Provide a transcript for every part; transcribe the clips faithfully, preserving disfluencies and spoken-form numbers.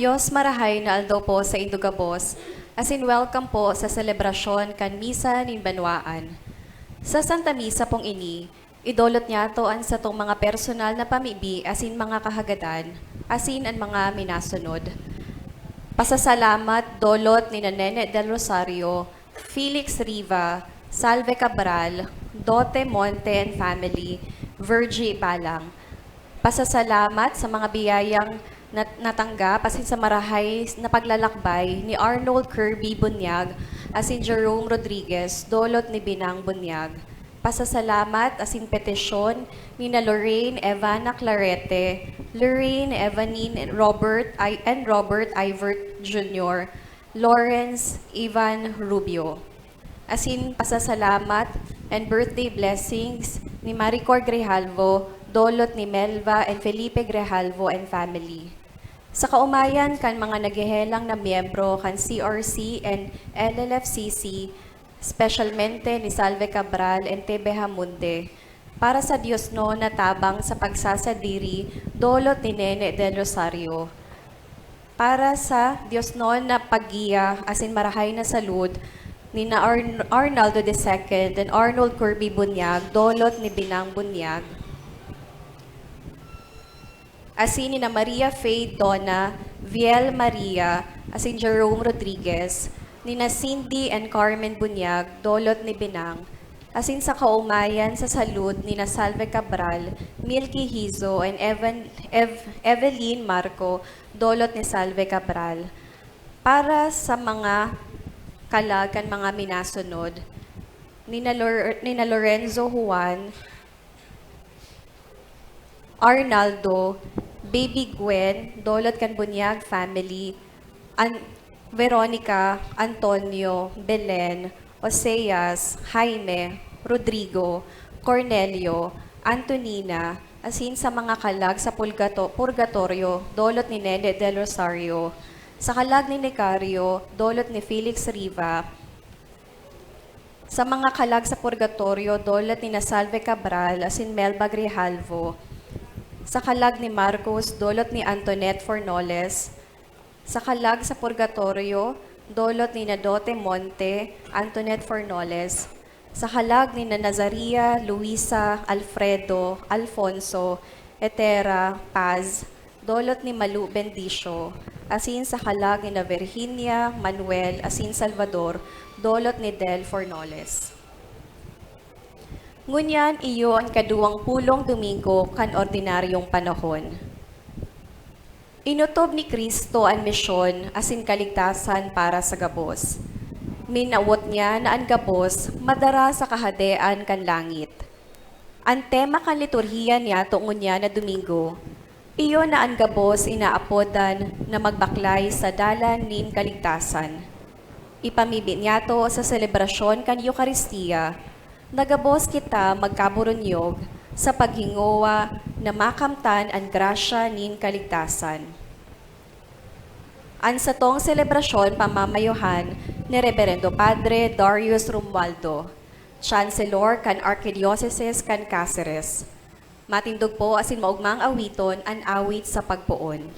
Dios, marahay na aldaw po saindo gabos, asin welcome po sa selebrasyon kan Misa nin Banwaan. Sa Santa Misa pong ini, idolot niyato an satong mga personal na pamibi asin mga kahagadan, asin an mga minasunod. Pasasalamat, dolot ni Nene del Rosario, Felix Riva, Salve Cabral, Dote Monte and family, Virgie Balang. Pasasalamat sa mga biyayang nat-, natanggap asin sa marahay na paglalakbay ni Arnold Kirby Bunyag asin Jerome Rodriguez, dolot ni Binang Bunyag. Pasasalamat asin petisyon ni na Lorraine Evana Clarete, Lorraine Evanine Robert I-, and Robert Ivert Junior, Lawrence Ivan Rubio. Asin pasasalamat and birthday blessings ni Maricor Grijalvo, dolot ni Melva and Felipe Grijalvo and family. Sa kaomayan kan mga naghehelang na miyembro kan C R C and L L F C C, specialmente ni Salve Cabral and T B Hamunde, para sa diosnon na tabang sa pagsasadiri, dolot ni Nene del Rosario. Para sa diosnon na paggiya asin marahay na salud ni na Arn-, Arnaldo the second and Arnold Kirby Bunyag, dolot ni Binang Bunyag. Asin ni na Maria Faye Dona, Viel Maria, asin Jerome Rodriguez, ni na Cindy and Carmen Bunyag, dolot ni Binang, asin sa kaomayan sa salud ni na Salve Cabral, Milky Hizo, and Evan-, Ev-, Evelyn Marco, dolot ni Salve Cabral. Para sa mga kalag kan mga minasunod, ni na Lor-, ni na Lorenzo Juan, Arnaldo, Baby Gwen, dolot kan Bunyag family, An-, Veronica, Antonio, Belen, Oseas, Jaime, Rodrigo, Cornelio, Antonina, asin sa mga kalag sa pulgato-, purgatoryo, dolot ni Nene del Rosario, sa kalag ni Nicario, dolot ni Felix Riva, sa mga kalag sa purgatoryo, dolot ni na Salve Cabral asin Melba Grijalvo, sa kalag ni Marcos, dolot ni Antoinette Fornoles, sa kalag sa purgatoryo, dolot ni na Dote Monte, Antoinette Fornoles, sa kalag ni na Nazaria, Luisa, Alfredo, Alfonso, Etera, Paz, dolot ni Malu Bendicio, asin sa kalag ni na Virginia, Manuel, asin Salvador, dolot ni Del Fornoles. Ngunyan iyo an kaduwang pulong Domingo kan ordinaryong panahon. Inotob ni Cristo an misyon asin kaligtasan para sa gabos. Minawot niya na an gabos madara sa Kahadean kan langit. An tema kan liturhiya niyato ngunyan na Domingo, iyo na an gabos inaapodan na magbaklay sa dalan nin kaligtasan. Ipamibi niyato sa selebrasyon kan Eukaristia na gabos kita magkaburunyog sa paghingowa na makamtan an grasya nin kaligtasan. An satong selebrasyon pamamayuhan ni Reberendo Padre Darius Romualdo, Chancellor kan Arkidiosesis kan Caceres. Matindog po asin maogmang awiton an awit sa pagpoon.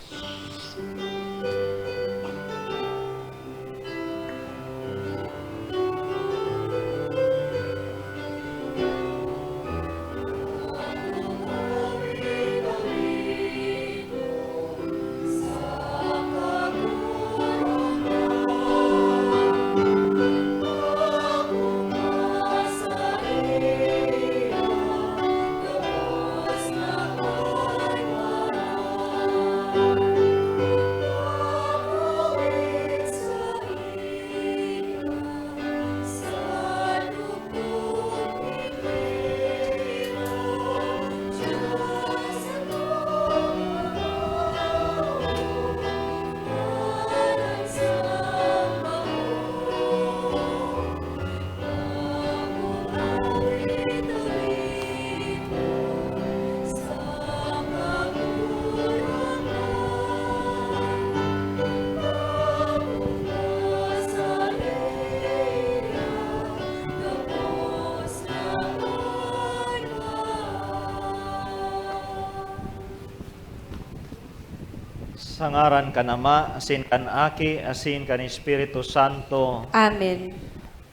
Sa ngaran kan Ama, asin kan Aki, asin kan Espiritu Santo. Amen.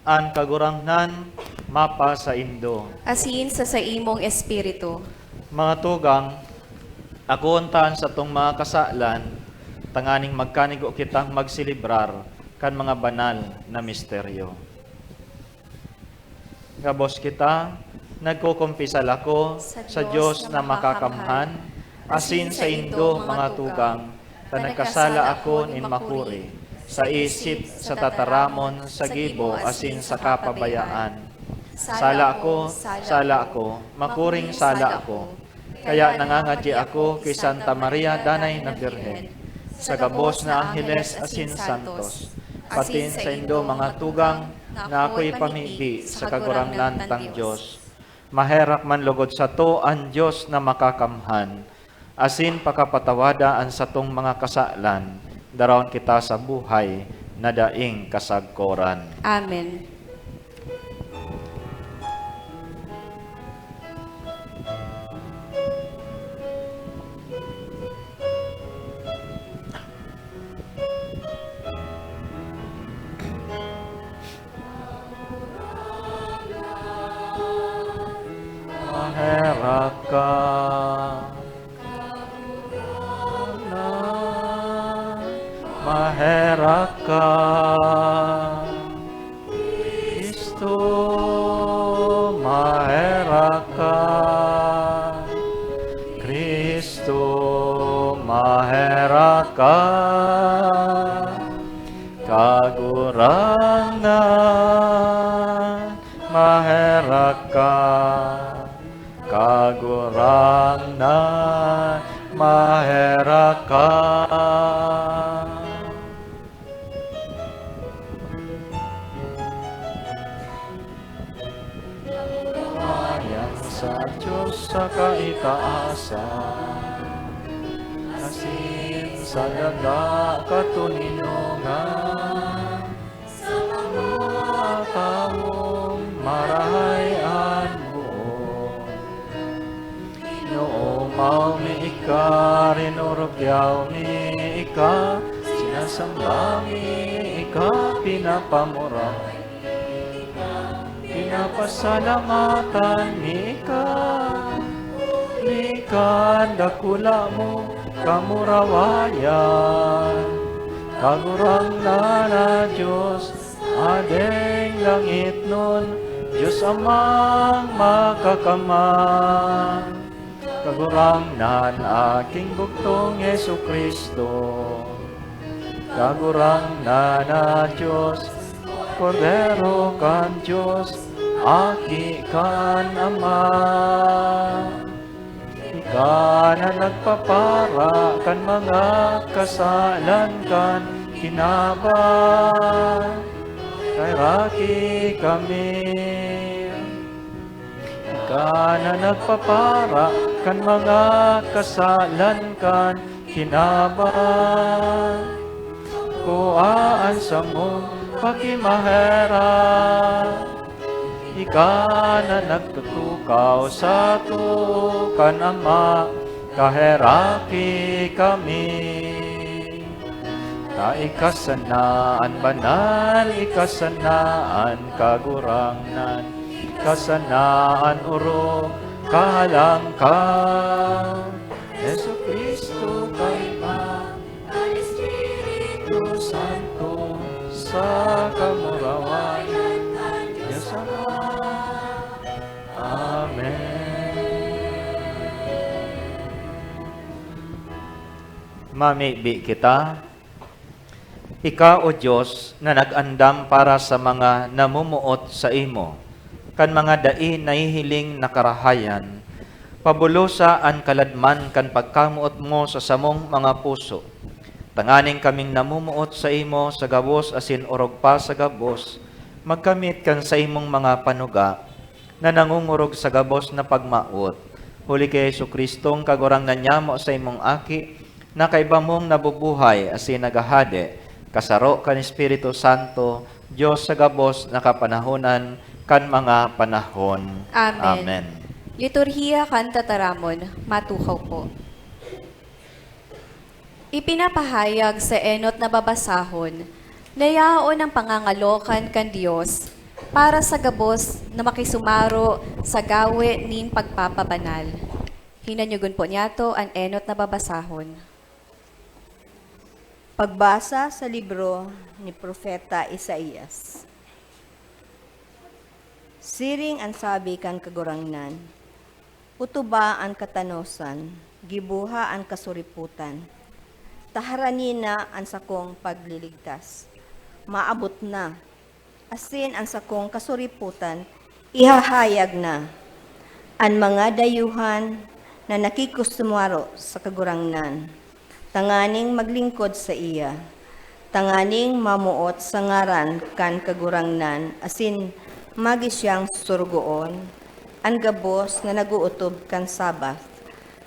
An Kagurangnan mapasaindo. Asin sa saimong espiritu. Mga tugang, akoon ta an satong mga kasalan, tanganing magkanigo kitang magselebrar kan mga banal na misteryo. Gabos kita, nagkukumpisal ako sa Dios na makakamhan, asin saindo, mga tugang, ta nagkasala ako nin makuri, sa isip, sa tataramon, sa gibo, asin sa kapabayaan. Sala ako, sala ako, makuring sala ako. Kaya nangangadyi ako ki Santa Maria Danay na Birhen, sa gabos na angheles asin santos, patin saindo, mga tugang, na ako ipamibi sa Kagurangnan tang Dios. Maherak man logod sato an Dios na makakamhan, asin pakapatawada an satong mga kasalan, daraon kita sa buhay na daing kasagkoran. Amen. Maherak ka. Maherak ka. Cristo, maherak ka. Cristo, maherak ka. Kagurangnan, maherak ka. Kagurangnan, maherak ka. Ayan sa Dios sa kaitaasan, asin sa daga katoninongan. Sa mga tawong marahay an boot. Inoomaw mi ika, rinurugyaw mi ika, sinasamba mi ika, pinapamura, pinapasalamatan mi ika. Huli kan dakula mong kamurawayan, Kagurangnan na Dios, Ading langitnon, Dios Amang Makakamhan, Kagurangnan, Aking bugtong Jesu-Cristo, Kagurangnan na Dios, Kordero kan Dios, Aki kan Ama. Ika na nagpapara kan mga kasalan kan kinaban, kaheraki kami. Ika na nagpapara kan mga kasalan kan kinaban, kua an samong pakimaherak. Ika na nagtutukaw sa too kan Ama, kaheraki kami. Ta ika sana an banal, ika sana an Kagurangnan, ika sana an orog, kahalangkaw. Jesu-Cristo kaiba, kan Espiritu Santo, sa kamurawayan kan Dios Ama. Amen. Mamibi kita. Ika, O Dios, na nag-andam para sa mga namumuot saimo, kan mga dai nahihiling na karahayan, pabulosa an kaladman kan pagkamoot mo sa samong mga puso, tanganing kaming namumuot saimo sa gabos asin orog pa sa gabos, magkamit kan saimong mga panuga, na nangongorog sa gabos na pagmawot. Huli ki Jesu-Cristong Kagurangnan nyamo, saimong Aki, na kaiba mong nabubuhay asin naghahade, kasaro kan Espiritu Santo, Dios sa gabos na kapanahonan kan mga panahon. Amen. Amen. Liturhiya kan Tataramon, matukaw po. Ipinapahayag sa enot na babasahon na yaon ang pangangalokan kan Dios para sa gabos na makisumaro sa gawe nin pagpapabanal. Hinanyugon po niyato an enot na babasahon. Pagbasa sa libro ni Propeta Isaias. Siring an sabi kan Kagurangnan, "Utuba an katanosan, giboha an kasuripotan. Ta harani na an sakong pagliligtas. Maabot na, asin an sakong kasuripotan ihahayag na. An mga dayuhan na nakikusumaro sa Kagurangnan, tanganing maglingkod saiya, tanganing mamoot sa ngaran kan Kagurangnan asin magi siyang surugoon, an gabos na nag-ootob kan Sabbath,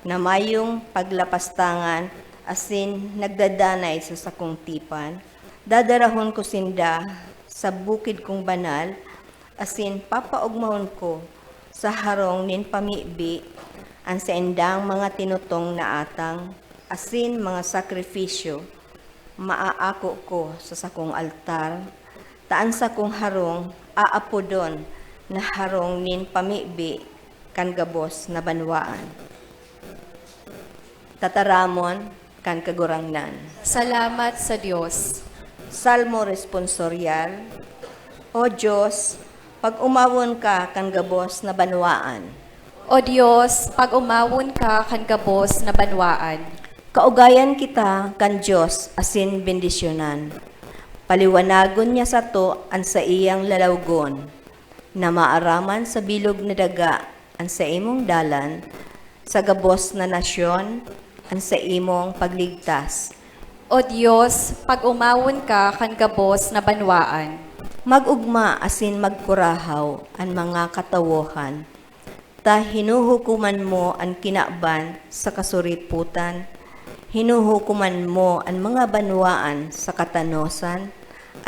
na mayong paglapastangan asin nagdadanay sa sakong tipan, dadarahon ko sinda sa bukid kong banal, asin papaogmahon ko sa harong nin pamibi an saindang mga tinutong na atang asin mga sakrifisyo. Maaako ko sa sakong altar, ta an sakong harong aapodon na harong nin pamibi kan gabos na banwaan." Tataramon kan Kagurangnan. Salamat sa Dios. Salmo Responsorial. O Dios, pag-omawon ka kan gabos na banwaan. O Dios, pag-omawon ka kan gabos na banwaan. Kaugayan kita kan Dios asin bendisyonan. Paliwanagon niya sato an saiyang lalawgon, na maaraman sa bilog na daga an saimong dalan, sa gabos na nasyon an saimong pagligtas. O Dios, pag-omawon ka kan gabos na banwaan. Mag-ugma asin magkurahaw an mga katawohan, ta hinuhukoman mo an kinaban sa kasuripotan, hinuhukoman mo an mga banwaan sa katanosan,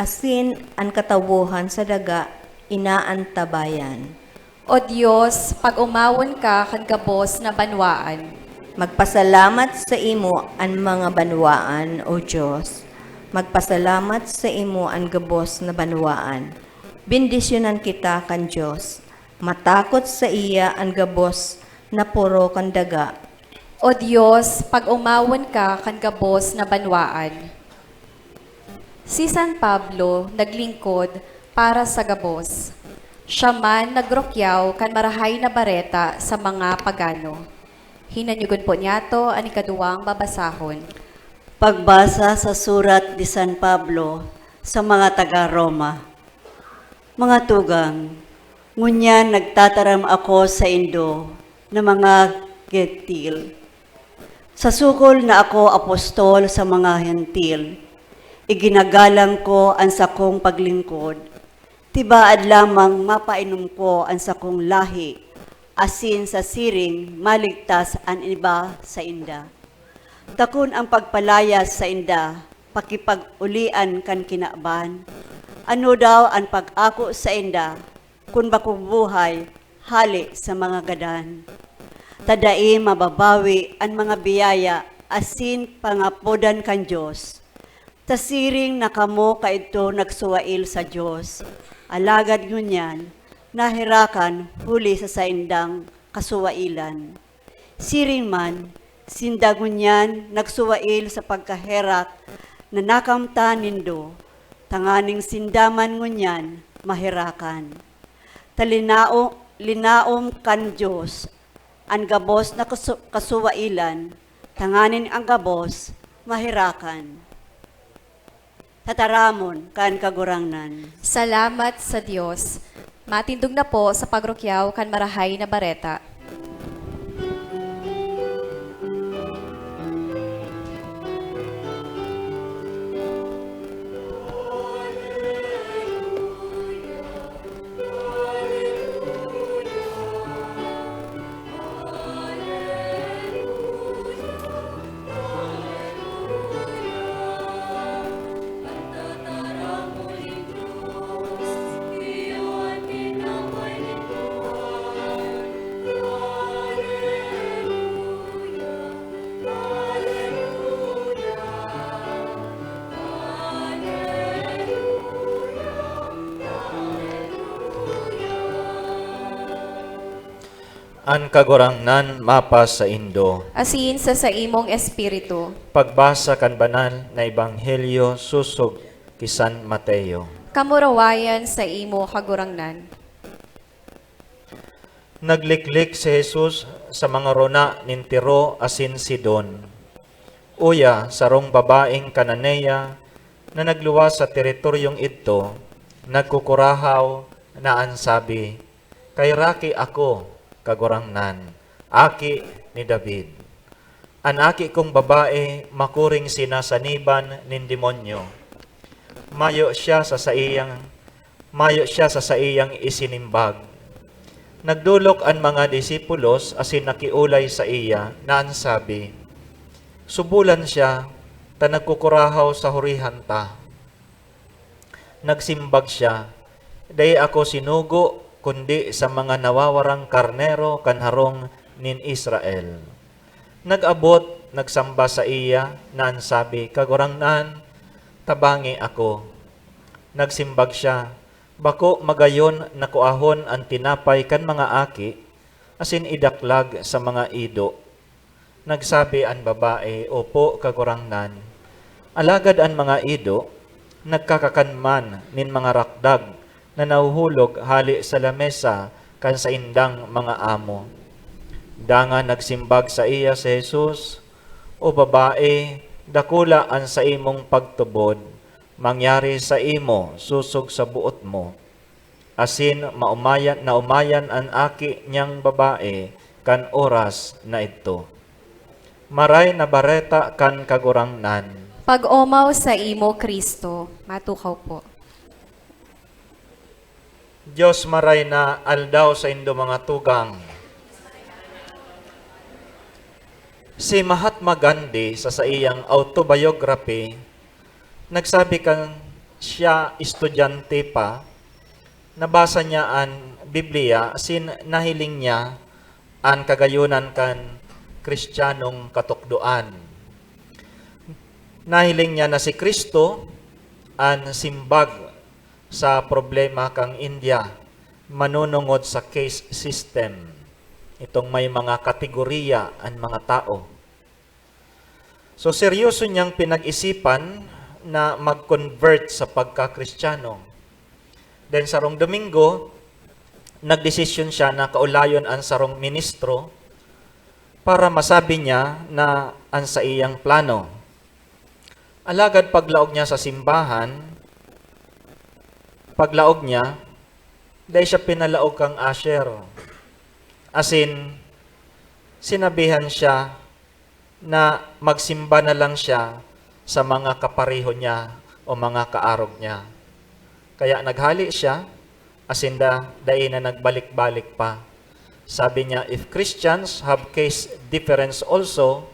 asin an katawohan sa daga inaantabayan. O Dios, pag-omawon ka kan gabos na banwaan. Magpasalamat saimo an mga banwaan, O Dios. Magpasalamat saimo an gabos na banwaan. Bendisyonan kita kan Dios. Matakot saiya an gabos na poro kan daga. O Dios, pag-omawon ka kan gabos na banwaan. Si San Pablo naglingkod para sa gabos. Siya man nagrukyaw kan Marahay na Bareta sa mga pagano. Hinanyugon po niyato an ikaduwang babasahon. Pagbasa sa surat ni San Pablo sa mga taga Roma. Mga tugang, ngunyan nagtataram ako saindo na mga Gentil. Sa sukol na ako apostol sa mga Hentil, iginagalang ko an sakong paglingkod. Tibaad lamang mapainom ko an sakong lahi, asin sa siring maligtas an iba sainda. Ta kun ang pagpalayas sainda pakipag-olian kan kinaban, ano daw an pag-ako sainda kun bakong buhay hale sa mga gadan? Ta dai mababawi an mga biyaya asin pangapodan kan Dios. Ta siring na kamo kaidto nagsuwail sa Dios, alagad ngunyan naherakan huli sa saindang kasuwailan. Siring man, sinda ngunyan nagsuwail sa pagkaherak na nakamtan nindo, tanganing sinda man ngunyan maherakan. Ta linao-, linaom kan Dios an gabos na kasu-, kasuwailan, tanganing an gabos maherakan. Tataramon kan Kagurangnan. Salamat sa Dios. Matindog na po sa pagrukyaw kan Marahay na Bareta. An Kagurangnan mapasaindo. Asin sa saimong espiritu. Pagbasa kan Banal na Ebanghelyo sosog ki San Mateo. Kamurawayan saimo, Kagurangnan. Nagliklik si Jesus sa mga rona nin Tiro asin Sidon. Uya, sarong babaeng Cananea na nagluwas sa teritoryong idto, nagkukurahaw na an sabi, "Kaheraki ako, Kagurangnan, aki ni David. An aki kong babae makuring sinasaniban nin demonyo. Mayo siya sa saiyang, mayo siya sa saiyang isinimbag." Nagdolok an mga disipulos asin nakiolay saiya na an sabi, "Subolan siya, ta nagkukurahaw sa hurihan ta." Nagsimbag siya, "Dai ako sinugo kundi sa mga nawawarang karnero kan harong nin Israel." Nag-abot, nagsamba saiya na an sabi, "Kagurangnan, tabangi ako." Nagsimbag siya, "Bako magayon na kuahon an tinapay kan mga aki asin idaklag sa mga ido." Nagsabi an babae, "Opo, Kagurangnan." Alagad an mga ido nagkakakan man nin mga rakdag na nahuhulog hale sa lamesa kan saindang mga amo. Dangan nagsimbag saiya si Jesus, "O babae, dakula an saimong pagtubod, mangyari saimo sosog sa boot mo." Asin maumayan, naumayan an aki niyang babae kan oras na idto. Maray na Bareta kan Kagurangnan. Pag-omaw saimo, Cristo. Matukaw po. Dios maray na aldaw saindo, mga tugang. Si Mahatma Gandhi sa saiyang autobiography, nagsabi kan siya estudyante pa, nabasa niya an Biblia asin nahiling niya an kagayonan kan Kristiyanong katukdoan. Nahiling niya na si Cristo an simbag sa problema kan India manunungod sa caste system. Itong may mga kategorya an mga tao. So, seryoso niyang pinag-isipan na mag-convert sa pagka-Kristiyano. Then, sarong Domingo, nagdesisyon siya na kaulayon an sarong ministro para masabi niya na an saiyang plano. Alagad paglaog niya sa simbahan, paglaog niya, dai siya pinalaog kan usher. Asin, sinabihan siya na magsimba na lang siya sa mga kapareho niya o mga kaarog niya. Kaya naghale siya, asin da, dai na nagbalik-balik pa. Sabi niya, "If Christians have caste difference also,"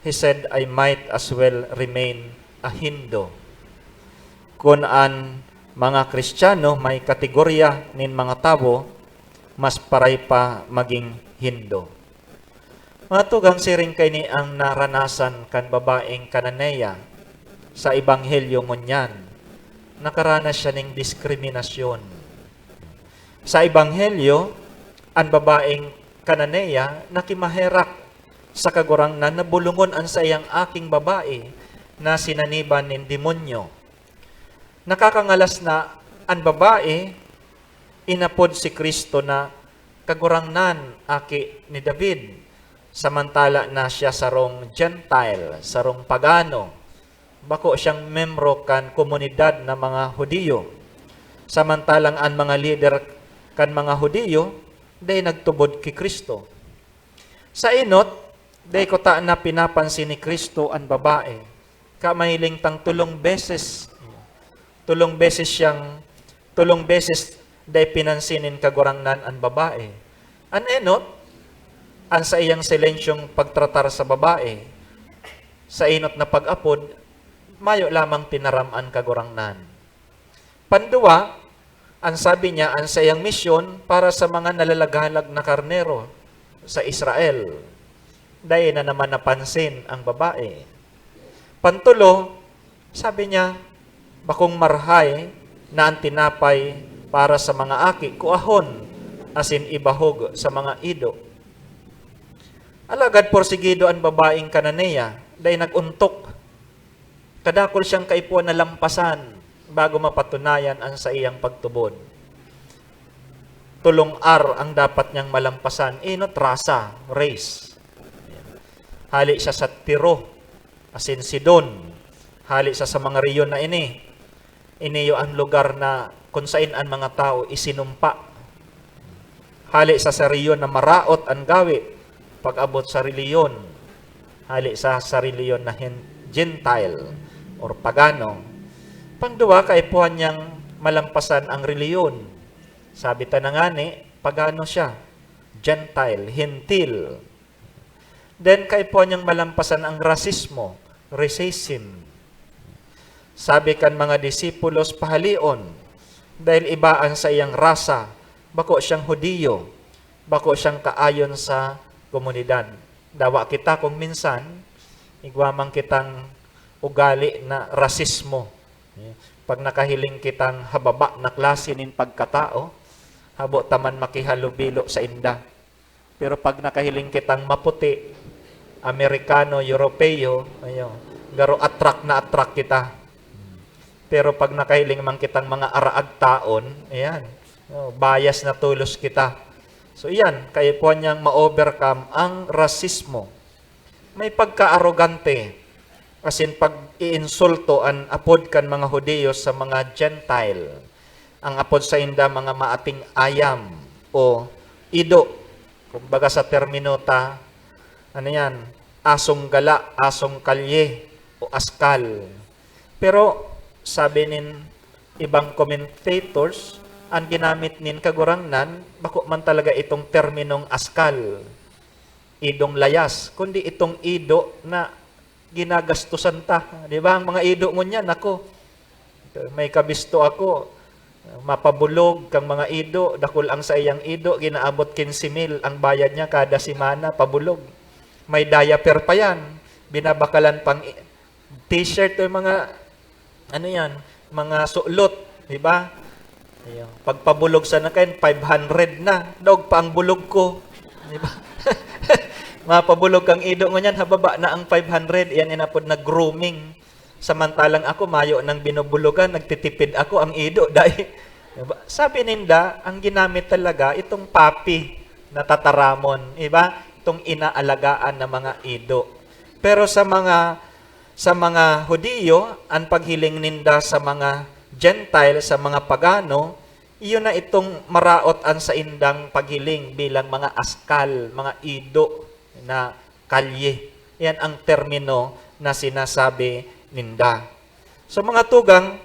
he said, "I might as well remain a Hindu." Kun an mga Kristiyano may kategorya nin mga tawo, mas paray pa magin Hindu. Mga tugang, siring kaini ang naranasan kan babaeng Cananea sa Ebanghelyo ngunyan. Nakaranas siya nin diskriminasyon. Sa Ebanghelyo, an babaeng Cananea nakimaherak sa Kagurangnan na bulongon an saiyang aking babae na sinaniban nin demonyo. Nakakangalas na an babae, inapod si Cristo na Kagurangnan, Aki ni David, samantala na siya sarong Gentile, sarong pagano, bako siyang membro kan komunidad na mga Judio. Samantalang an mga lider kan mga Judio dai nagtubod ki Cristo. Sa enot, dai kuta na pinapansin ni Cristo an babae. Kamahiling tang tolong beses, tolong beses siyang, tolong beses dai pinansin nin Kagurangnan an babae. An enot, an saiyang silensyong pagtratar sa babae, sa enot na pag-apod, mayo lamang tinaram an Kagurangnan. Panduwa, an sabi niya, an saiyang misyon para sa mga nalalagalag na karnero sa Israel. Dai na naman napansin ang babae. Pantulo, sabi niya, "Bakong marhay na an tinapay para sa mga aki kuahon asin ibahog sa mga ido." Alagad porsigido an babaeng Cananea, dai nag-ontok. Kadakul siyang kaipuhan na lampasan bago mapatunayan an saiyang pagtubod. Tolong R ang dapat niyang malampasan. Enot, rasa, race. Hali siya sa Tiro, asin Sidon. Hali siya sa mga rehiyon na ini. Iniyo an lugar na kun saen an mga tawo isinumpa. Hali sa, sa rehiyon na maraot an gawe, pag-abot sa relihiyon, hali sa, sa relihiyon na hen-, Gentile or pagano. Pangduwa, kaipuhan niyang malampasan ang relihiyon. Sabi ta na ngani, pagano siya, Gentile, Hentil. Then, kaipuhan niyang malampasan ang rasismo, racism. Sabi kan mga disipulos, "Pahalion, dahil iba an saiyang rasa, bako siyang Judio, bako siyang kaayon sa komunidad." Dawa kita kung minsan, igwa man kitang ugali na rasismo. Pag nakahiling kitang hababa na klase nin pagkatao, habo ta man makihalubilo sainda. Pero pag nakahiling kitang maputi, Amerikano, Europeo, ayo, garo attract na attract kita. Pero pag nakahiling man kitang mga araag taon, ayan, oh, bias na tolos kita. So, iyan, kaipuhan niyang ma-overcome ang rasismo. May pagka-arogante, asin pag-iinsulto an apod kan mga Judio sa mga Gentile. Ang apod sainda mga maating ayam o ido. Kumbaga sa termino ta, ano yan, asong gala, asong kalye, o askal. Pero sabi nin ibang commentators, ang ginamit nin Kagurangnan, bako man talaga itong terminong askal. Idong layas, kundi itong ido na ginagastusan ta. Di ba? Ang mga ido ngunyan, ako, may kabisto ako, mapabulog kang mga ido, dakul ang saiyang ido, ginaabot quince mil ang bayad niya kada semana, pabulog. May diaper pa yan, binabakalan pang i-, t-shirt o mga, ano yan, mga sulot, di ba? Ayun. Pagpabulog sa nakain, five hundred na. Daog pa ang bulog ko. Di ba? Mapabulog kang ido ngunyan, hababa na ang five hundred. Yan inapod na grooming. Samantalang ako, mayo nang binubulugan, nagtitipid ako, ang ido, dai. Di ba? Sabi ninda, ang ginamit talaga, itong papi na tataramon, di ba? Itong inaalagaan na mga ido. Pero sa mga, sa mga Judio, ang paghiling ninda sa mga Gentile, sa mga pagano, iyon na itong maraot an saindang paghiling bilang mga askal, mga ido na kalye. Yan ang termino na sinasabi ninda. So, mga tugang,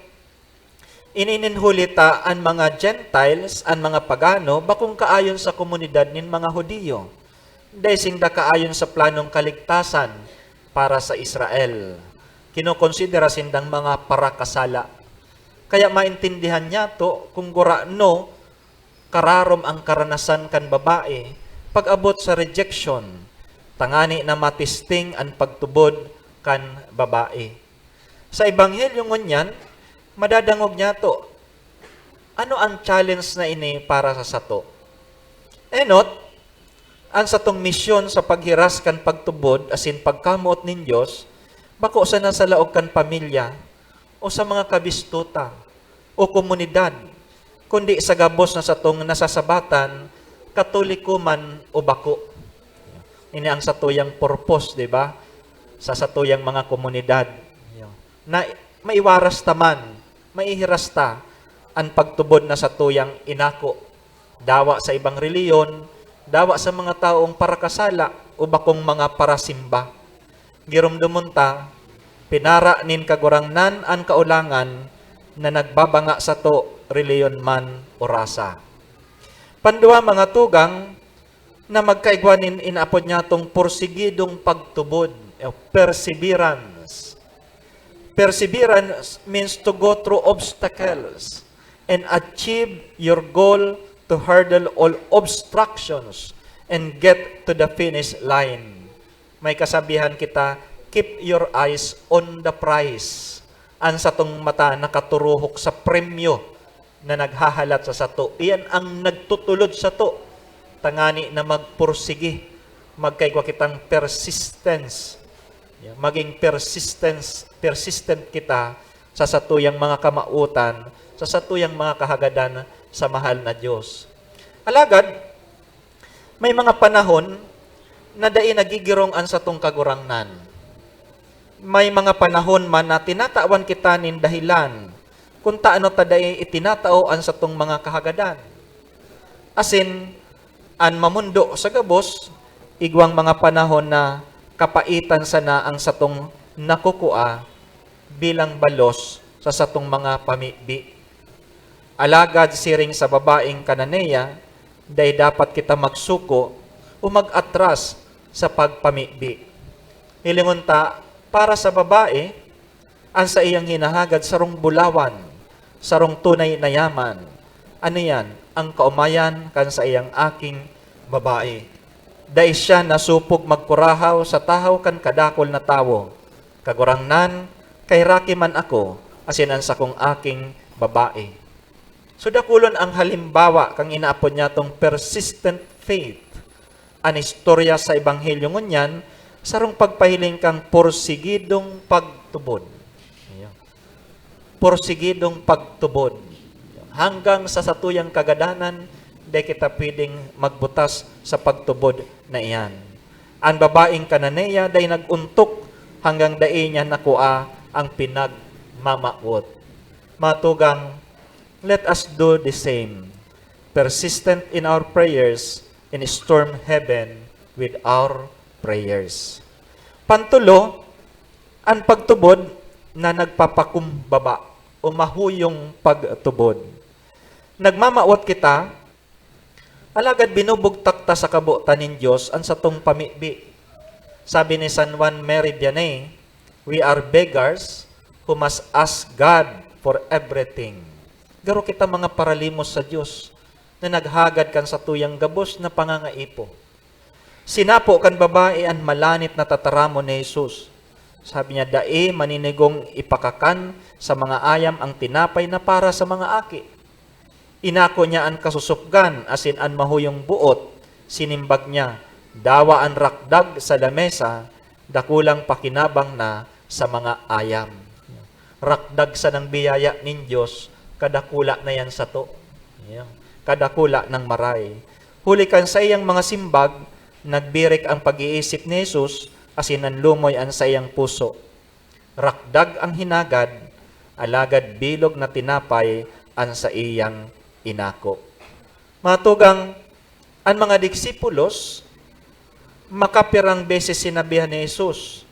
ini nin huli ta, an mga Gentiles, an mga pagano, bakong kaayon sa komunidad nin mga Judio. Dai sinda kaayon sa planong kaligtasan para sa Israel. Kinokonsidera sindang mga parakasala. Kaya maintindihan niyato kung gurano kararom ang karanasan kan babae pag-abot sa rejection, tangani na matisting an pagtubod kan babae. Sa Ebanghelyo ngunyan, madadangog niyato, ano an challenge na ini para sa sato? Enot, an satong misyon sa paghiras kan pagtubod asin pagkamoot nin Dios, bako sana sa laog kan pamilya o sa mga kabisto ta o komunidad, kundi sa gabos na satong nasasabatan, Katoliko man o bako. Ini ang satuyang purpose, di ba? Sa satuyang mga komunidad. Na maiwaras ta man, maihiras ta an pagtubod na satuyang inako. Dawa sa ibang relihiyon, dawa sa mga tawong parakasala o bakong mga parasimba. Giromdomon ta, pinara nin Kagurangnan an kaolangan na nagbabanga sato, relihiyon man o rasa. Panduwa, mga tugang, na magkaigwa nin inaapod niyatong porsigidong pagtubod, o perseverance. Perseverance means to go through obstacles and achieve your goal, to hurdle all obstructions and get to the finish line. May kasabihan kita, "Keep your eyes on the prize." An satong mata nakaturuhok sa premyo na naghahalat sa sato. Iyan ang nagtutulod sato tangani na magpursigi Magkaigwa kitang persistence. Yeah, maging persistence, persistent kita sa satuyang mga kamawotan, sa satuyang mga kahagadan sa mahal na Diyos. Alagad, may mga panahon na dai nagigirong an satong Kagurangnan. May mga panahon man na tinatawan kita nin dahilan kung taano ta dai itinatao an satong mga kahagadan. Asin, an mamondo sa gabos, igwang mga panahon na kapaitan sana ang satong nakukua bilang balos sa satong mga pamibi. Alagad siring sa babaeng Cananea, dai dapat kita magsuko o mag-atras sa pagpamibi. Hilingon ta, para sa babae, an saiyang hinahagad sarong bulawan, sarong tunay na yaman. Ano yan? Ang kaomayan kan saiyang aking babae. Dai siya nasupog magkurahaw sa tahaw kan kadakul na tawo. Kagurangnan, kaheraki man ako, asin an sakong aking babae. So, dakulon ang halimbawa kan inaapod niyatong persistent faith. An istorya sa Ebanghelyo ngunyan, sarong pagpahiling kan porsigidong pagtubod. Ayan. Porsigidong pagtubod. Hanggang sa satuyang kagadanan, di kita pwedeng magbutas sa pagtubod na iyan. An babaeng Cananea dai nag-ontok hanggang dai niya nakua ang pinagmamawot. Mga tugang, let us do the same. Persistent in our prayers, in storm heaven with our prayers. Pantulo, an pagtubod na nagpapakumbaba o mahuyong pagtubod. Nagmamawot kita, alagad binubugtak ta sa kabotan nin Dios an satong pamibi. Sabi ni San Juan Mary Vianney, "We are beggars who must ask God for everything." Garo kita mga paralimos sa Dios na naghagad kan satuyang gabos na pangangaipo. Sinapo kan babae an malanit na tataramon ni Jesus. Sabi niya, "Dai maninigong ipakakan sa mga ayam ang tinapay na para sa mga aki." Inako niya an kasusupgan asin an mahuyong boot. Sinimbag niya, "Dawa an rakdag sa lamesa, dakulang pakinabang na sa mga ayam." Rakdag sanang biyaya nin Dios, kadakula na yan sato. Ayan. Kadakula ng maray. Huli kan saiyang mga simbag, nagbirik ang pag-iisip ni Jesus, asin nanlumoy an saiyang puso. Rakdag ang hinagad, alagad bilog na tinapay an saiyang inako. Mga tugang, an mga disipulos, makapirang beses sinabihan ni Jesus,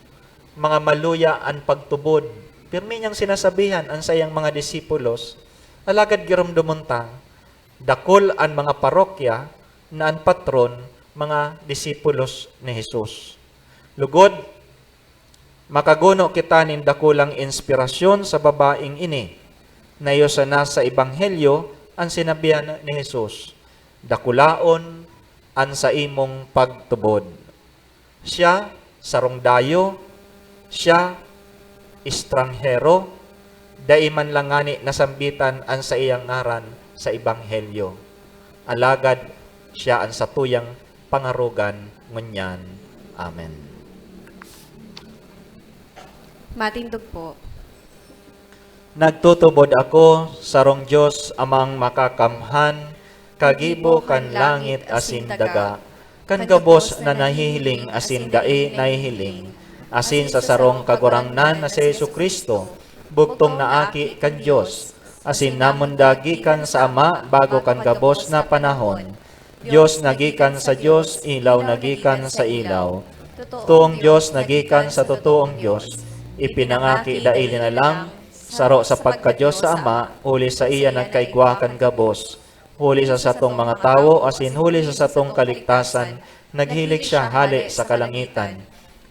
mga maluya an pagtubod. Pirmi niyang sinasabihan an saiyang mga disipulos, alagad giromdomon ta, dakul an mga parokya na an patron, mga disipulos ni Jesus. Lugod, makaguno kita nin dakulang inspirasyon sa babaeng ini. Nayo sana sa Ebanghelyo an sinabihan ni Jesus, "Dakulaon an saimong pagtubod." Siya, sarong dayo, siya, estranghero, dai man lang ngani nasambitan an saiyang ngaran sa Ebanghelyo. Alagad siya an satuyang pangarogan ngunyan. Amen. Matindog po. Nagtutubod ako, sarong Dios, Amang Makakamhan, kagibo kan langit asin daga, kan gabos na nahihiling asin dai nahihiling, asin sa sarong Kagurangnan na si Jesu-Cristo, bugtong na Aki kan Dios, asin namundag gikan sa Ama bago kan gabos na panahon. Dios na gikan sa Dios, ilaw na gikan sa ilaw. Totoong Dios na gikan sa totoong Dios, ipinangaki dai linalang, saro sa pagka-Dios sa Ama, huli saiya nagkaigwa kan gabos. Huli sa satong mga tawo, asin huli sa satong kaligtasan, naghilig siya hale sa kalangitan.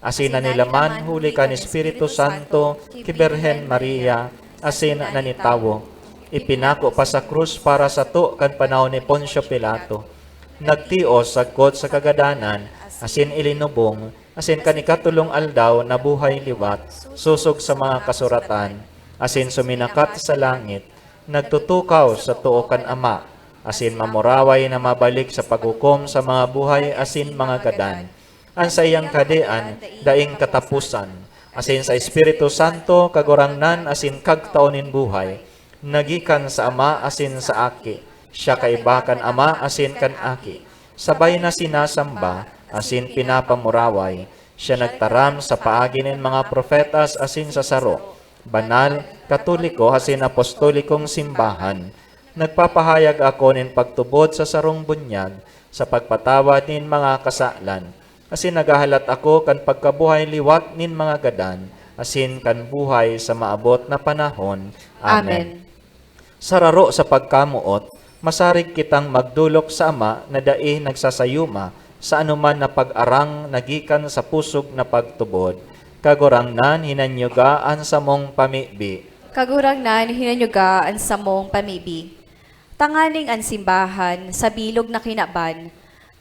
Asin nanilaman huli kan Espiritu Santo ki Birhen Maria, asin nanitawo. Ipinako pa sa krus para sato kan panahon ni Poncio Pilato. Nagtios sagkod sa kagadanan, asin ilinubong, asin kan ikatolong aldaw nabuhay liwat, sosog sa mga kasuratan, asin suminakat sa langit, nagtutukaw sa too kan Ama, asin mamuraway na mabalik sa paghukom sa mga buhay asin mga gadan. An saiyang kahadean daing kataposan, asin sa Espiritu Santo, Kagurangnan asin Kagtao nin buhay, na gikan sa Ama asin sa Aki. Siya kaiba kan Ama asin kan Aki. Sabay na sinasamba asin pinapamuraway. Siya nagtaram sa paagi nin mga propetas asin sa saro, banal, katoliko asin apostolikong simbahan. Nagpapahayag ako nin pagtubod sa sarong bunyag sa pagpatawad nin mga kasalan, asin naghahalat ako kan pagkabuhay liwat nin mga gadan, asin kan buhay sa maabot na panahon. Amen. Amen. Sa raro sa pagkamoot, masarig kitang magdolok sa Ama na dai nagsasayuma sa anoman na pag-arang na gikan sa pusog na pagtubod. Kagurangnan, hinanyuga an samong pamibi. Kagurangnan, hinanyuga an samong pamibi. Tanganing an simbahan sa bilog na kinaban,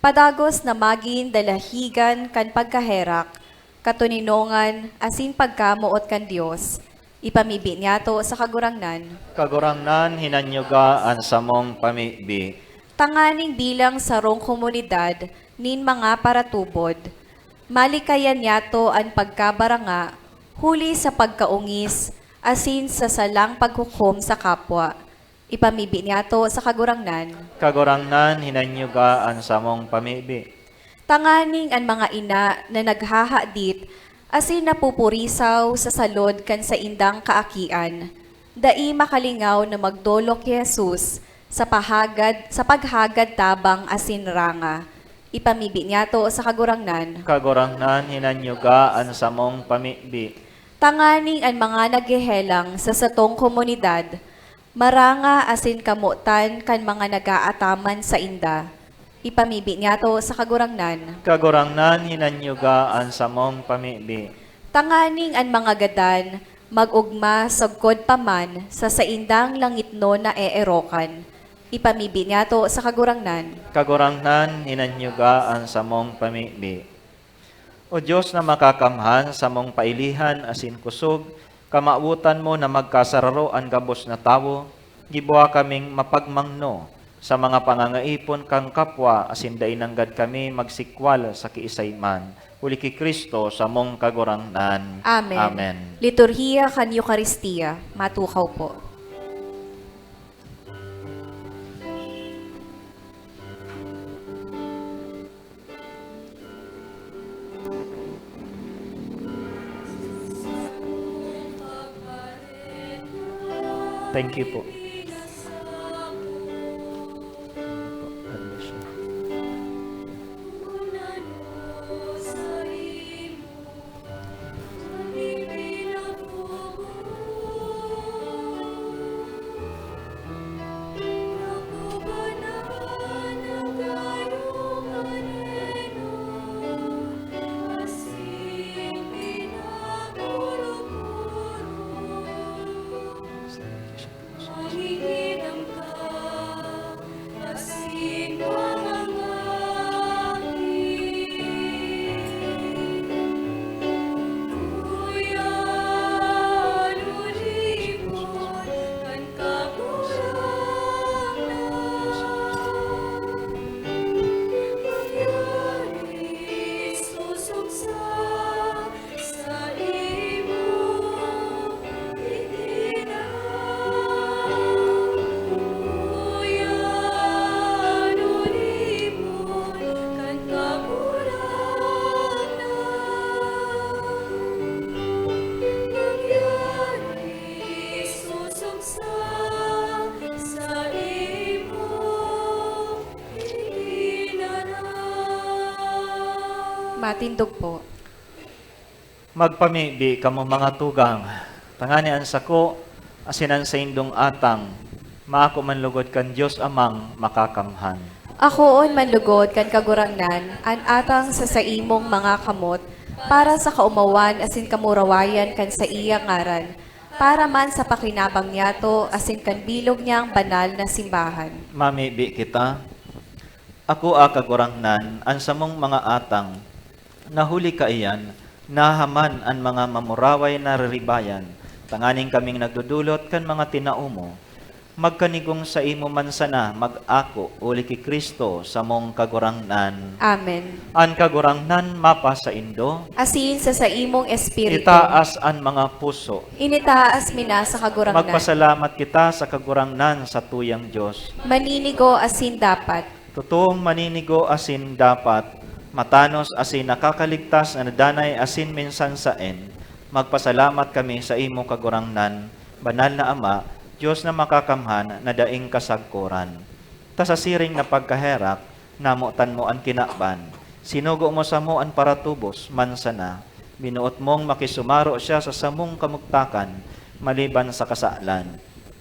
padagos na magin dalahigan kan pagkaherak, katoninongan, asin pagkamoot kan Dios, ipamibi niyato sa Kagurangnan. Kagurangnan, hinanyuga an samong pamibi. Tanganing bilang sarong komunidad nin mga paratubod, malikayan niyato an pagkabaranga huli sa pagkaongis asin sa salang paghukom sa kapwa. Ipamibi niyato sa Kagurangnan. Kagurangnan, hinanyuga an samong pamibi. Tanganing an mga ina na naghahadit asin napupurisaw sa salod kan saindang kaakian, dai makalingaw na magdolok ki Jesus sa pahagad, sa paghagad tabang asin ranga. Ipamibi niyato sa Kagurangnan. Kagurangnan, hinanyuga an samong pamibi. Tanganing an mga naghehelang sa satong komunidad, maranga asin kamotan kan mga nag-aataman sainda. Ipamibi niyato sa Kagurangnan. Kagurangnan, hinanyuga an samong pamibi. Tanganing an mga gadan mag-ogma sagkod pa man sa saindang langitnon na eerokan. Ipamibi niyato sa Kagurangnan. Kagurangnan, hinanyuga an samong pamibi. O Dios na makakamhan, samong pailihan asin kusog, kamawotan mo na magkasararo an gabos na tawo, giboha kaming mapagmangno sa mga pangangaipon kan kapwa asin dai nanggad kami magsikwal sa kiisay man, huli ki Cristo, samong Kagurangnan. Amen. Amen. Liturhiya kan Eukaristia. Matukaw po. Thank you po. God bless you. Matindog po. Magpamibi kamo, mga tugang, tangani an sako asin an saindong atang maako man lugod kan Dios Amang Makakamhan. Akoon man lugod kan Kagurangnan an atang sa saimong mga kamot para sa kaomawan asin kamurawayan kan saiyang ngaran, para man sa pakinabang niyato asin kan bilog niyang banal na simbahan. Mamibi kita. Akoa, Kagurangnan, an samong mga atang, na huli kaiyan, nahaman an mga mamuraway na riribayan, tanganing kaming nagdodolot kan mga tinao mo, Magkanigong saimo man sana mag-ako huli ki Cristo, samong Kagurangnan. Amen. An Kagurangnan mapasaindo. Asin sa saimong espiritu. Itaas an mga puso. Initaas mi na sa Kagurangnan. Magpasalamat kita sa Kagurangnan, satuyang Dios. Maninigo asin dapat. Totoong maninigo asin dapat, matanos asin nakakaligtas na danay asin minsan saen, magpasalamat kami saimo, Kagurangnan, Banal na Ama, Dios na makakamhan na daing kasagkoran. Ta sa siring na pagkaherak, namotan mo an kinaban. Sinugo mo samo an paratubos man sana. Binoot mong makisumaro siya sa samong kamugtakan, maliban sa kasalan.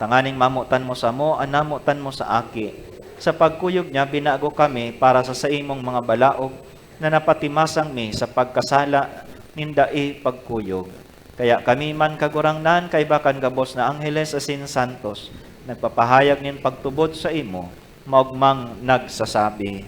Tanganing mamotan mo samo an namotan mo sa Aki. Sa pagkuyog niya, binago kami para sa saimong mga balaog na napatimasang mi sa pagkasala nin dai pagkuyog. Kaya kami man, Kagurangnan, kaiba kan gabos na angheles asin santos, nagpapahayag nin pagtubod saimo, maogmang nagsasabi,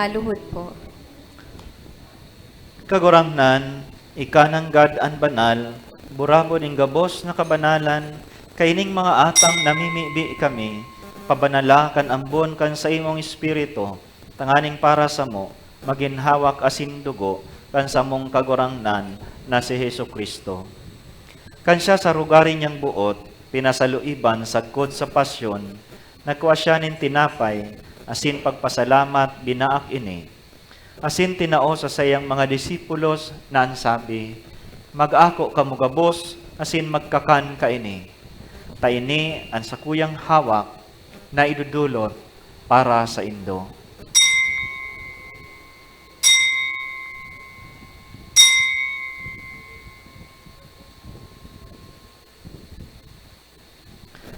Maluhod po. Kagurangnan, ika nanggad an banal, burabod nin gabos na kabanalan, kaining mga atang namimibi kami, pabanala kan ambon kan saimong Espiritu, tanganing para samo, magin hawak asin dugo kan samong Kagurangnan na si Jesu-Cristo. Kan siya sa rugari niyang boot, pinasaluiban sagkod sa pasyon, nagkua siya nin tinapay, asin pagpasalamat, binaak ini. Asin tinao sa saiyang mga disipulos na an sabi, "Mag-ako kamo gabos asin magkakan kaini, ta ini an sakuyang hawak na idodolot para saindo."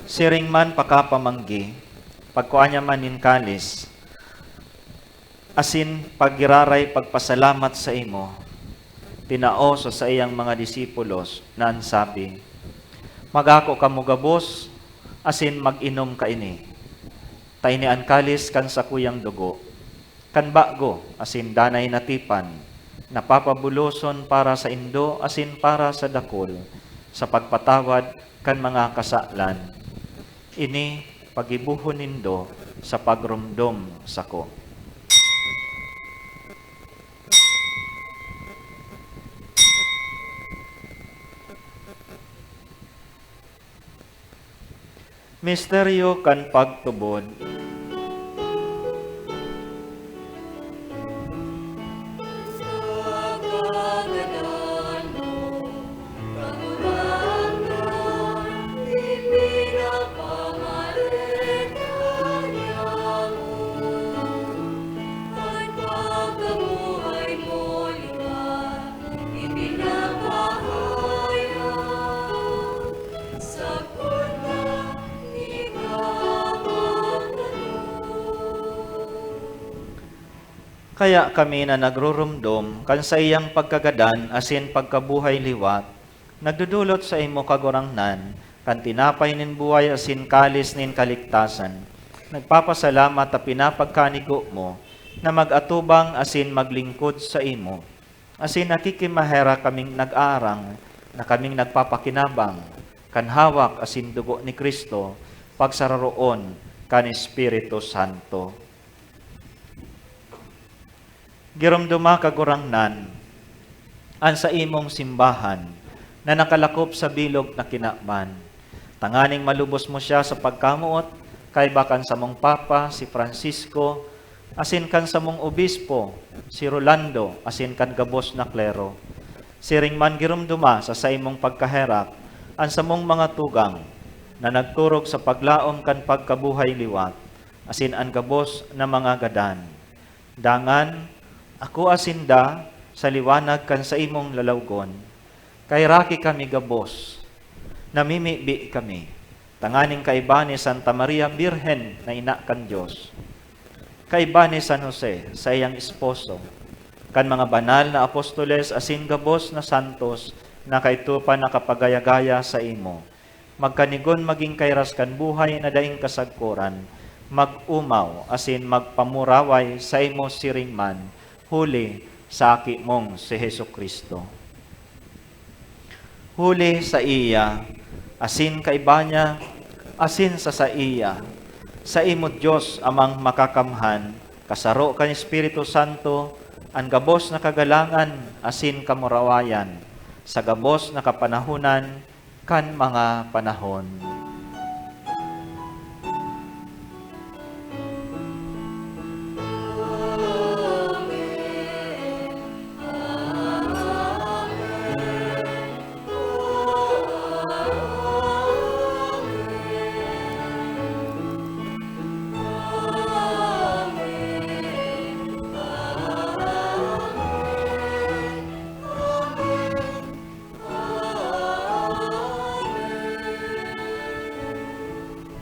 Siring man pakapamanggi, pagkua niya man nin kalis, asin paggiraray pagpasalamat saimo, tinao sa saiyang mga disipulos na an sabi, "Mag-ako kamo gabos asin mag-inom kaini, ta ini an kalis kan sakuyang dugo, kan bago asin danay na tipan, na papabuloson para saindo asin para sa dakul, sa pagpatawad kan mga kasalan. Ini pagibohon nindo sa pagromdom sako." Misteryo kan pagtubod. Kaya kami na nagruromdom kan saiyang pagkagadan asin pagkabuhay liwat, nagdodolot saimo, Kagurangnan, kan tinapay nin buhay asin kalis nin kaligtasan, nagpapasalamat ta pinapagkanigo mo na mag-atubang asin maglingkod saimo. Asin nakikimaherak kaming nag-aarang na kaming nagpapakinabang kan hawak asin dugo ni Cristo, pagsararoon kan Espiritu Santo. Giromdoma, Kagurangnan, an saimong simbahan na nakalakop sa bilog na kinaban, tanganing malubos mo siya sa pagkamoot, kaiba kan samong Papa, si Francisco, asin kan samong obispo, si Rolando, asin kan gabos na klero. Siring man giromdoma sa saimong pagkaherak an samong mga tugang na nagturog sa paglaom kan pagkabuhay liwat, asin an gabos na mga gadan. Dangan, akoa sinda sa liwanag kan saimong lalawgon. Kaheraki kami gabos, namimibi kami, tanganing kaiba ni Santa Maria Birhen na ina kan Dios, kaiba ni San Jose, saiyang esposo, kan mga banal na apostoles asin gabos na santos na kaidto pa nakapagaya-gaya saimo. Magkanigon magin kairas kan buhay na daing kasagkoran, mag-omaw asin magpamuraway saimo siring man, huli sa Aki mong si Jesu-Cristo. Huli saiya, asin kaiba niya, asin sa saiya, saimo Dios Amang Makakamhan, kasaro kan Espiritu Santo, an gabos na kagalangan asin kamurawayan, sa gabos na kapanahonan kan mga panahon.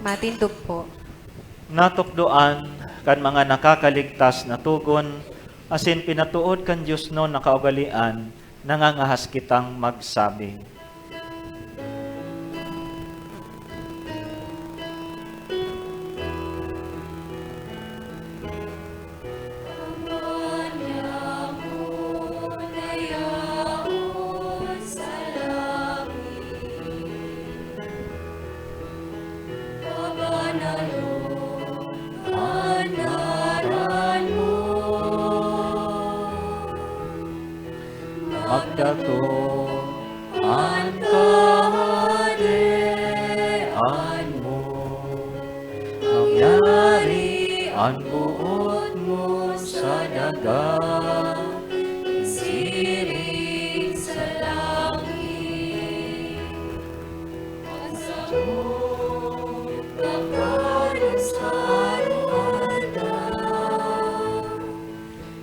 Matindog po. Natukdoan kan mga nakakaligtas na togon, asin pinatood kan diosnon na kaugalean, nangangahas kitang magsabi. Magdatong an Kahadean mo. Mangyari an boot mo sa daga, siring sa langit. An samong kakanon sa aroaldaw,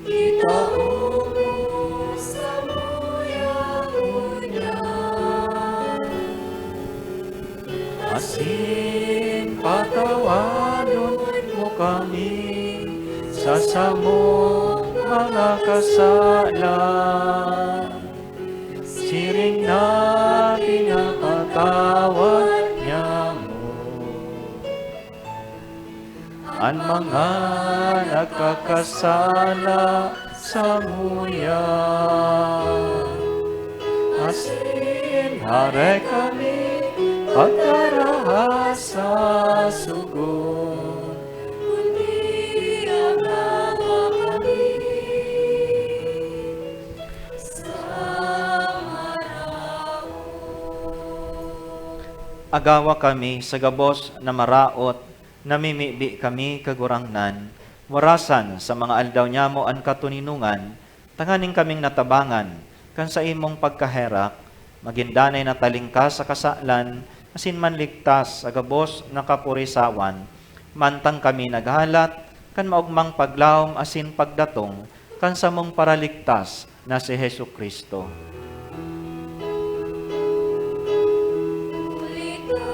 itao mo sa muya ngunyan. Asin patawadon mo kami sa samong mga kasalan, siring na pinapatawad niamo an mga nagkakasala samuya. Asin hare kami pagkaraha sa sugot, kundi agawa kami sa maraot. Agawa kami sa gabos na maraot. Namimibi kami, Kagurangnan, warasan sa mga aldaw nyamo an katoninongan, tanganing kaming natabangan kan saimong pagkaherak, magin danay na talingkas sa kasalan, asin manligtas sa gabos na kapurisawan, mantang kami naghalat kan maogmang paglaom asin pagdatong kan samong Paraligtas na si Jesu-Cristo. Huli ka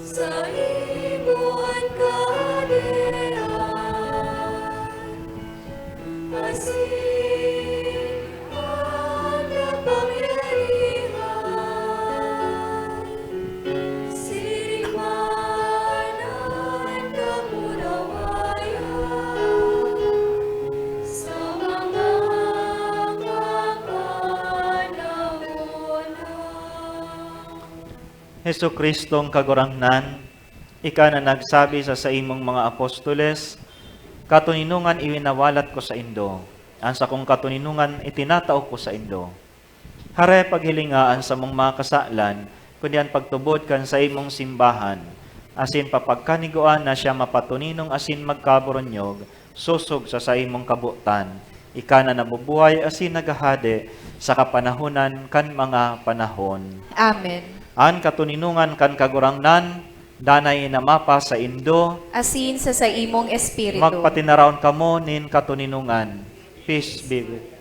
sa imo an kahadean, asin an kapangyarihan. Siring man an kamurawayan sa mga kapanahonan. Jesu-Cristong Kagurangnan, ika na nagsabi sa saimong mga apostoles, "Katoninongan iwinawalat ko saindo, an sakong katoninongan itinatao ko saindo." Hare, paghilinga an samong mga kasalan, kundi an pagtubod kan saimong simbahan, asin papagkanigoan na siya mapatoninong asin magkaboronyog sosog sa saimong kabotan, ika na nabubuhay asin naghahade sa kapanahonan kan mga panahon. Amen. An katoninongan kan Kagurangnan danay na mapasaindo. Asin sa saimong espiritu. Magpatinaraon kamo nin katoninongan. Peace be with you.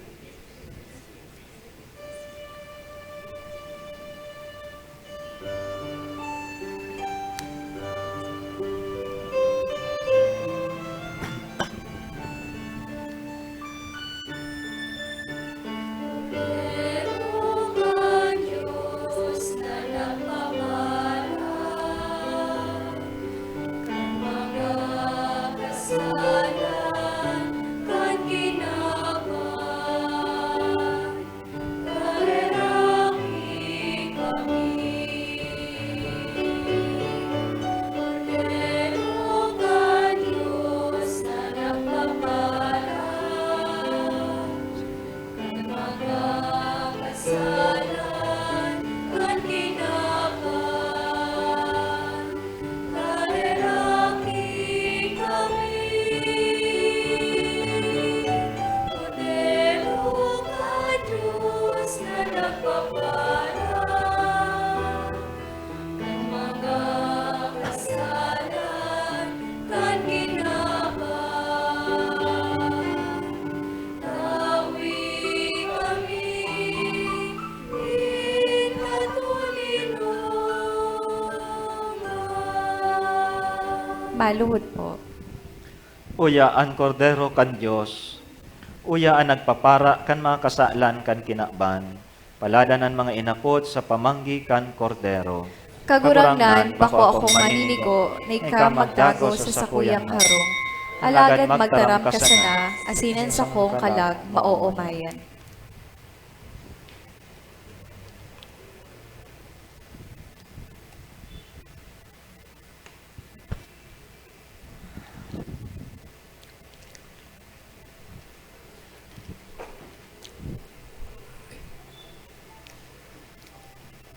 Maluhod po. Uya an Kordero kan Dios, uya an nagpapara kan mga kasalan kan kinaban. Paladan an mga inapod sa pamanggi kan Kordero. Kagurangnan, bako akong maninigo na ika magdagos sa sakuyang harong, alagad magtaram ka sana, asin an sakong kalag maoomayan.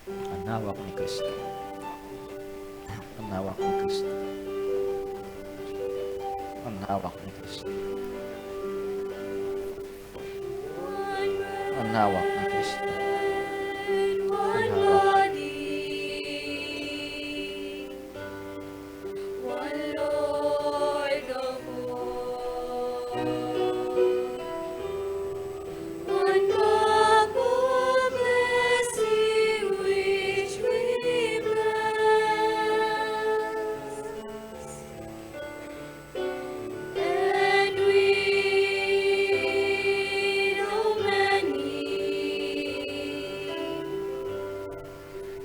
An hawak ni Cristo. An hawak ni Cristo. An hawak ni Cristo. An hawak ni Cristo. An hawak. One Lord of all, one cup of blessing which we bless, and we know many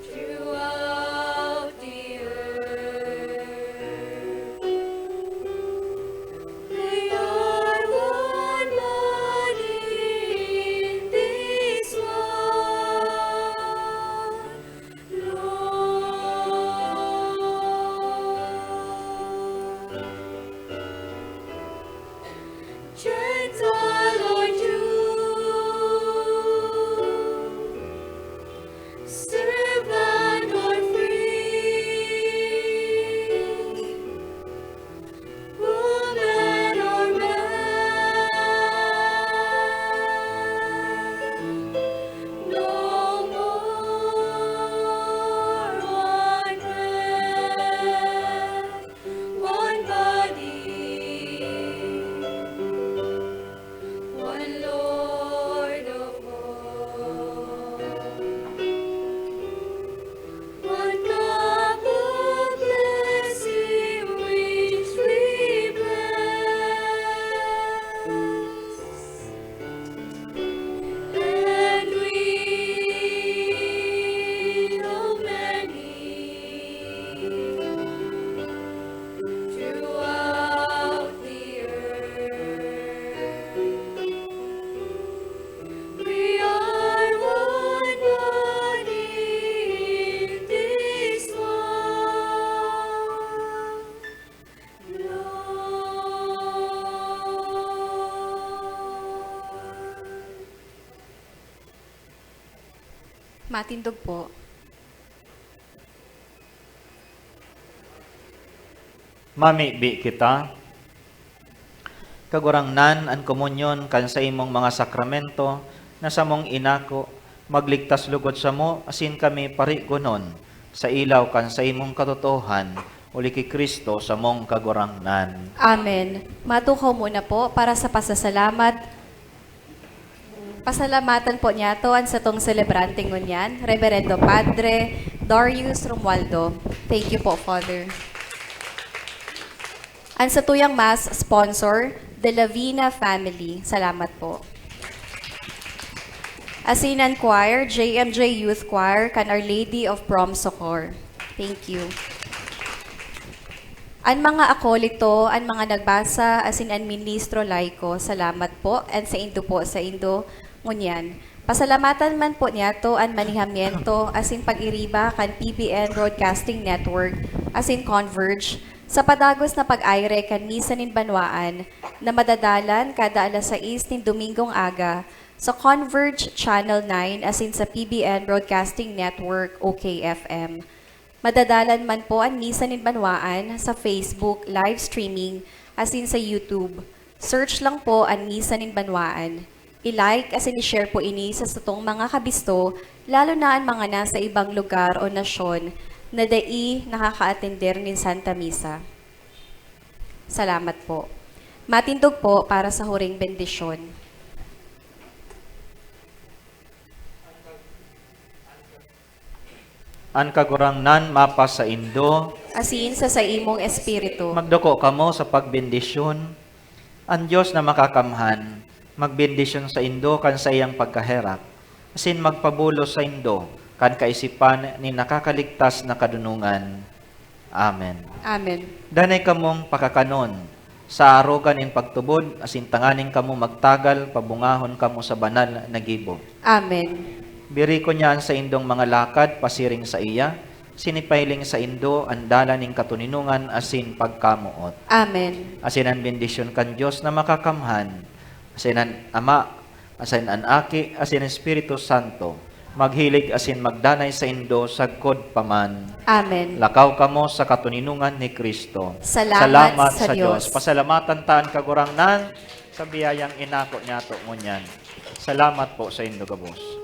throughout the earth. They are one body in this one Lord. Gentile or Jew, servant or free, woman or man, no more one bread, one body, one Lord of all, one cup of blessing which we bless. And we know many throughout the earth. We are one body in this one Lord. Matindog po. Mamibi kita. Kagurangnan, an komunyon kan saimong mga sakramento na samong inako, magligtas lugod samo asin kami parigonon sa ilaw kan saimong katotoohan, huli ki Cristo samong Kagurangnan. Amen. Matukaw muna po para sa pasasalamat. Pasalamatan po niyato an satong selebrante ngunyan, Reverendo Padre Darius Romualdo. Thank you po, Father. An satuyang Mass sponsor, The Lavina Family. Salamat po. Asin an choir, J M J Youth Choir, kan Our Lady of Prom Succor. Thank you. An mga akolito, an mga nagbasa, asin an ministro laiko, salamat po, an saindo po, saindo ngunyan. Pasalamatan man po niyato an manihamiento asin pag-iriba kan P B N Broadcasting Network asin Converge sa padagos na pag-aire kan Misa nin Banwaan na madadalan kada alas sais nin Domingong aga sa Converge Channel nine asin sa P B N Broadcasting Network, O K F M. Madadalan man po an Misa nin Banwaan sa Facebook live streaming asin sa YouTube. Search lang po an Misa nin Banwaan. I-like asin i-share po ini sa satong mga kabisto, lalo na an mga nasa ibang lugar o nasyon na dai nakakaatender nin Santa Misa. Salamat po. Matindog po para sa huring bendisyon. An Kagurangnan mapasaindo. Asin sa saimong espiritu. Magduko kamo sa pagbendisyon. An Dios na Makakamhan magbendisyon saindo kan saiyang pagkaherak, asin magpabulos saindo kan kaisipan nin nakakaligtas na kadonongan. Amen. Amen. Danay kamong pakakanon sa arogan nin pagtubod, asin tanganing kamo magtagal, pabungahon kamo sa banal na gibo. Amen. Birikon niya an saindong mga lakad pasiring saiya, asin ipailing saindo an dalan nin katoninongan asin pagkamoot. Amen. Asin an bendisyon kan Dios na Makakamhan, asin an Ama, asin an Aki, asin an Espiritu Santo, maghilig asin magdanay saindo sagkod pa man. Amen. Lakaw kamo sa katoninongan ni Cristo. Salamat sa Dios. Pasalamatan ta an Kagurangnan sa biyayang inako niyato ngunyan. Salamat po saindo gabos.